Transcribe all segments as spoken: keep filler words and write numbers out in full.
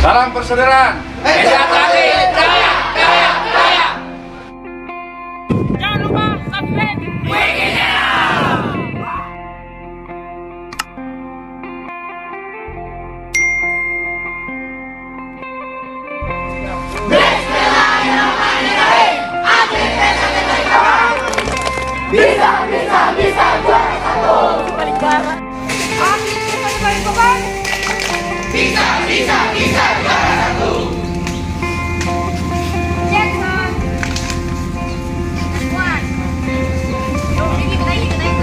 Salam persaudaraan. Media Tali, jaya, jaya, jaya. Jangan lupa subscribe. Bisa, bisa, bisa, juara satu. Paling juara. Bisa, bisa, bisa, juara satu. Jackson. One. Lagi, lagi, lagi.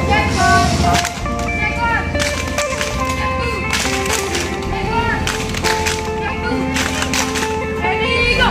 Jackson. Jackson. Jackson. Jackson. Ready, go.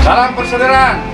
Salam persaudaraan.